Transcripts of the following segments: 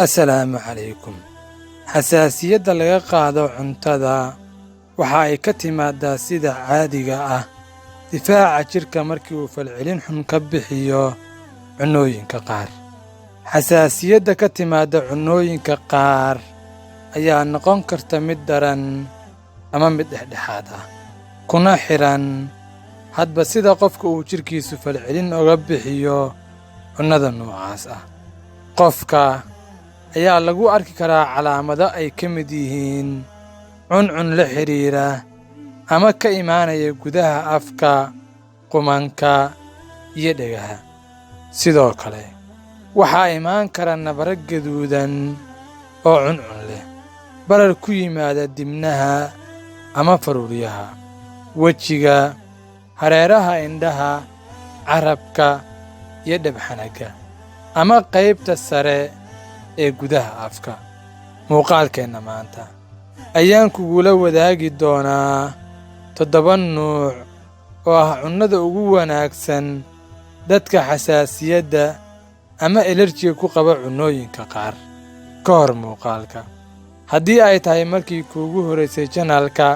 Assalaamu calaykum. Xasaasiyadda laga qaado cuntada waxa ay ka timaadaa, sida caadiga ah, difaaca jirka markii uu falcelin xun ka bixiyo cunnooyinka qaar. Xasaasiyadda ka timaadda cunnooyinka qaar ayaa noqon karta mid daran ama mid dhexdhexaad ah, kuna xiran hadba sida qofka uu jirkiisu falcelin uga bixiyo cunnada noocaas ah. Qofka ayaa lagu arki karaa calaamado ay ka mid yihiin cuncun la xiriira ama ka imaanaya gudaha afka, qumanka iyo dhegaha. Sidoo kale, waxaa imaan kara nabaro gaduudan oo cuncun leh, barar ku yimaada dibnaha ama faruuryaha, wejiga, hareeraha indhaha, carrabka iyo dhabxanagga, ama qaybta sare ee gudaha afka. Muuqaalkeenna maanta ayaan kugula wadaagi doonaa 7 nuuc oo ah cunnada ugu wanaagsan dadka xasaasiyadda ama elerjiga ku qaba cunnooyinka qaar. Ka hor muuqaalka, haddii ay tahay markii kuugu horraysay channel-ka,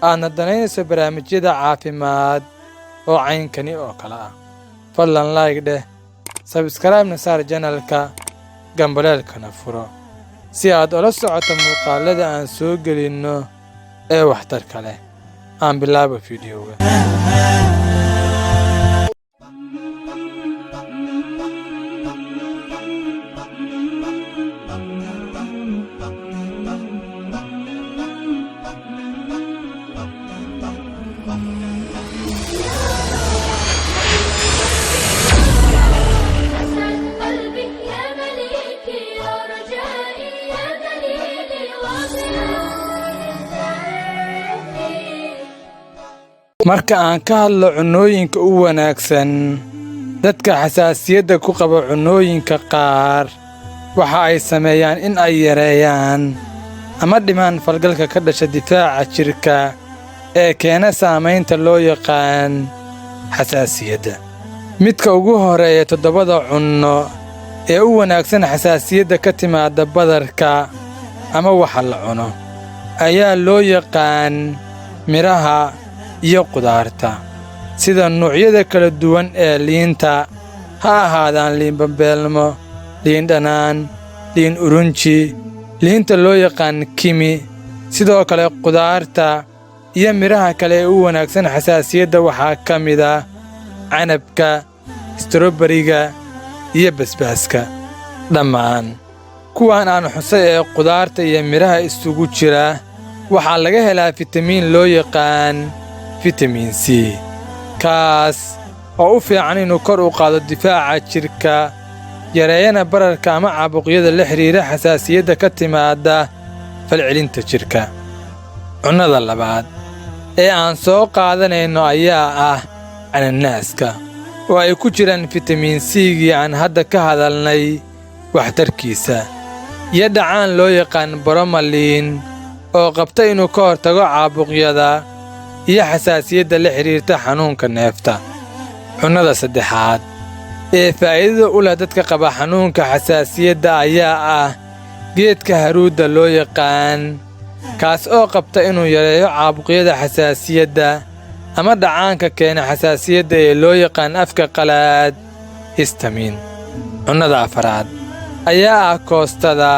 aadna danaynayso barnaamijyada caafimaad oo caynkani oo kale ah, fadlan like dheh, subscribe-na saar channel-ka, gambaleelkana furo si aad ula socoto muuqaalada aan soo gelinno ee waxtarka leh. Aan bilaabo fiidiyowga. أسعد قلبي يا مليكي، يا رجائي، يا دليلي وضيائي. Marka aan ka hadlo cunnooyinka u wanaagsan dadka xasaasiyadda ku qaba cunnooyinka qaar, waxa ay sameeyaan in ay yareeyaan ama dhimaan falgalka ka dhasha difaaca jirka ee keena saamaynta loo yaqaan xasaasiyadda. Midka ugu horreeya toddobada cunno ee u wanaagsan xasaasiyadda ka timaadda badarka ama waxa la cuno ayaa loo yaqaan midhaha iyo qudaarta, sida nuucyada kala duwan ee liinta, ha ahaadaan liin bambeelmo, liin dhanaan, liin urunji, liinta loo yaqaan kimi. Sidoo kale, qudaarta iyo midhaha kale ee u wanaagsan xasaasiyadda waxaa ka mid ah canabka, stroberiga iyo basbaaska. Dhammaan kuwan aan xusay ee qudaarta iyo midhaha isugu jira waxaa laga helaa fitamiin loo yaqaan fitamiin C, kaas oo u fiican inuu kor u qaado difaaca jirka, yareeyana bararka ama caabuqyada la xiriira xasaasiyadda ka timaadda falcelinta jirka. Cunnada labaad ee aan soo qaadanayno ayaa ah cananaaska, oo ay ku jiraan fitamiin C-gii aan hadda ka hadalnay waxtarkiisa, iyo dhacaan loo yaqaan bromelain oo qabta inuu ka hortago caabuqyada iyo xasaasiyadda la xiriirta xanuunka neefta. Cunnada saddexaad ee faa'iidada u leh dadka qaba xanuunka xasaasiyadda ayaa ah geedka haruudda loo yaqaan, kaas oo qabta inuu yareeyo caabuqyada xasaasiyadda ama dhacaanka keena xasaasiyadda ee loo yaqaan afka qalaad histamine. Cunnada afaraad ayaa ah koostada,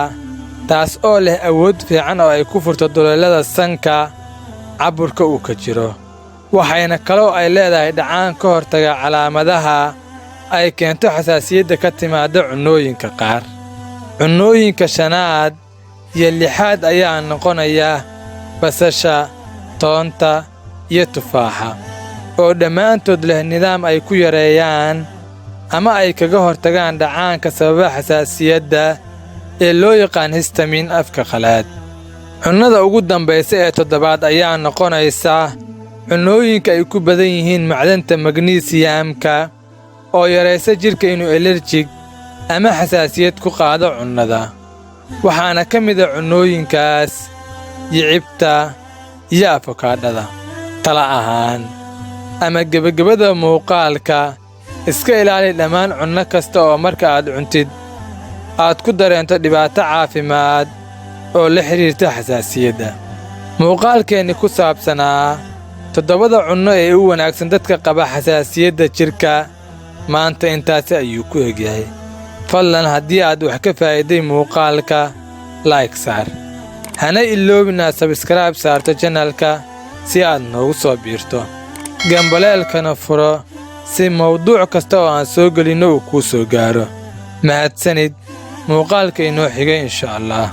taas oo leh awood fiican oo ay ku furto duleelada sanka caburka uu ka jiro, waxayna kaloo ay leedahay dhacaan ka hortaga calaamadaha ay keento xasaasiyadda ka timaadda cunnooyinka qaar. Cunnooyinka shanaad iyo lixaad ayaa noqonaya basasha, toonta iyo tufaaxa, oo dhammaantood leh nidaam ay ku yareeyaan ama ay kaga hortagaan dhacaanka sababa xasaasiyadda ee loo yaqaan histamine afka qalaad. Cunnada ugu dambaysa ee toddobaad ayaa noqonaysa cunnooyinka ay ku badan yihiin macdanta magnesium-ka, oo yaraysa jirka inuu allergic ama xasaasiyad ku qaado cunnada. Waxaana ka mid ah cunnooyinkaas yicibta iyo afokaadhada. Tala ahaan ama gebagabada muuqaalka, Iska ilaali dhammaan cunno kasta oo marka aad cuntid aad ku dareento dhibaato caafimaad oo la xidhiirta xasaasiyadda. Muuqaalkeenni ku saabsanaa toddobada cunno ee u wanaagsan dadka qaba xasaasiyadda jidhka maanta intaasi ayuu ku egyahay. Fadlan, haddii aad wax ka faa'iiday muuqaalka, like saar, hana iloobin aad subscribe saarto channelka si aad noogu soo biirto, gambaleelkana furo si mawduuc kasta oo aan soo gelinno uu kuu soo gaaro. Mahadsanid. Muuqaalka inoo xigay, insha Allah.